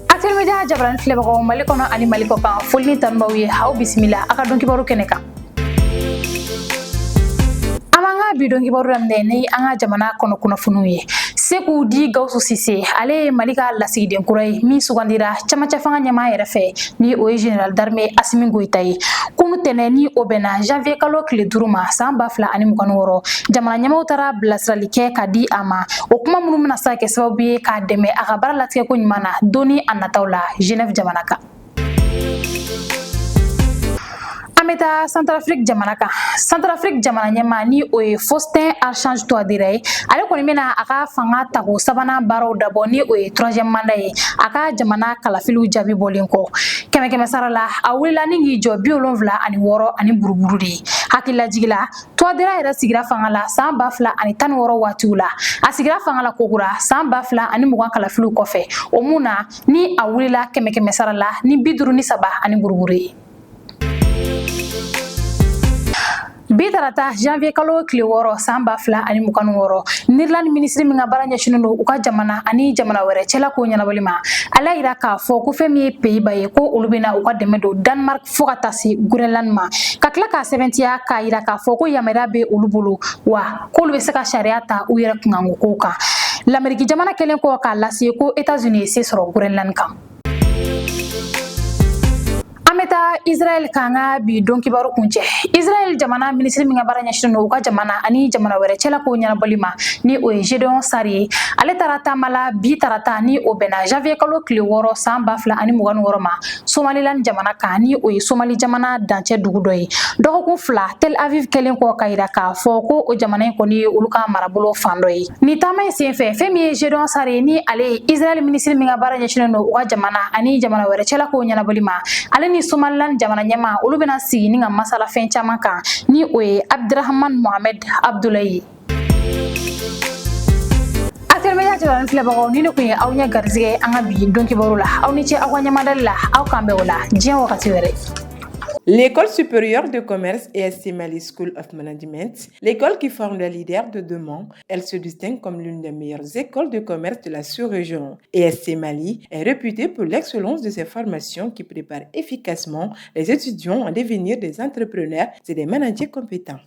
Actuel Media jabarani filɛbagaw Mali kɔnɔ ani Mali kɔ kan, foli ni tanu b'aw ye. Aw bisimila a ka don kibaru kɛnɛ kan. An b'an ka bi don kibaru daminɛ ni an ka jamana kɔnɔ kunnafoniw ye. Seku dit Gawusu Sise, ale ye Mali ka lasigiden kura ye min sugandira camancɛ fanga ɲɛmaa yɛrɛ fɛ, ni o ye général d'armée Asimi Goyita ye. Kunu tɛnɛ, ni o bɛnna janvier kalo tile 5 ma san 2026, jamana ɲɛmaaw taara bilasirali kɛ ka di a ma, o kuma minnu bɛna se ka kɛ sababu ye k'a dɛmɛ a ka baara latigɛ ko ɲuman na don ni a nataw la Genève jamana kan. An bɛ taa Centrafrique jamana kan. Centrafrique jamana ɲɛmaa, ni o ye Faustin Archange Touadéra ye, ale kɔni bɛna a ka fanga tako sabanan baaraw dabɔ, ni o ye troisième mandat ye, a ka jamana kalafiliw jaabi bɔlen kɔ. Kɛmɛ kɛmɛ sara la, a wulila ni k'i jɔ 76 ani buruburu de ye. Hakililajigi la, Touadéra yɛrɛ sigira fanga la san 2016 waatiw la. A sigira fanga la kokura san 2020 kalafiliw kɔfɛ, o mun na ni a wulila kɛmɛ kɛmɛ sara la ni 53 ani buruburu ye. Bi tarata janvier kalo tile 6 san 2026, Nirlande minisiri min ka baara ɲɛsinnen don u ka jamana ani jamana wɛrɛ cɛla ko ɲɛnabɔli ma, ale y'a yira k'a fɔ ko fɛn min ye Pays-Bas ye, ko olu bɛna u ka dɛmɛ don Danemark fo ka taa se Groenland ma, ka tila k'a sɛbɛntiya k'a yira k'a fɔ ko yamaruya bɛ olu bolo, wa k'olu bɛ se ka sariya ta u yɛrɛ kunkanko kow kan. Lameriki jamana kɛlen kɔ k'a lase ko États-Unis ye se sɔrɔ Groenland kan. An bɛ taa Israël k'an ka bi don kibaru kuncɛ. Israël jamana minisiri min ka baara ɲɛsinnen don u ka jamana ani jamana wɛrɛ cɛla ko ɲɛnabɔli ma, ni o ye Gédéon Saar ye, ale taara taama la bi tarata, ni o bɛnna janvier kalo tile 6 san 2026 ma, Somaliland jamana kan, ni o ye Somali jamana dancɛ dugu dɔ ye. Dɔgɔkun 2 Tel Aviv kɛlen kɔ ka yira k'a fɔ ko o jamana in kɔni ye olu ka marabolo fan dɔ ye. Nin taama in senfɛ, fɛn min ye Gédéon Saar ye, ni ale ye Israël minisiri min ka baara ɲɛsinnen don u ka jamana ani jamana wɛrɛ cɛla ko ɲɛnabɔli ma, ale ni Somaliland jamana ɲɛmaa, olu bɛna sigi ni ka masala fɛn caman kan, ni o ye Abdurahman Mohamed Abdoulaye ye. Actuel Media jabarani filɛbagaw, ni ne kun ye aw ɲɛ garisɛgɛ an ka bi don kibaru la. Aw ni ce aw ka ɲɛmadali la. Aw k'an bɛn o la diɲɛ wagati wɛrɛ. L'École supérieure de commerce ESC Mali School of Management, l'école qui forme les leaders de demain, elle se distingue comme l'une des meilleures écoles de commerce de la sous-région. ESC Mali est réputée pour l'excellence de ses formations qui préparent efficacement les étudiants à devenir des entrepreneurs et des managers compétents.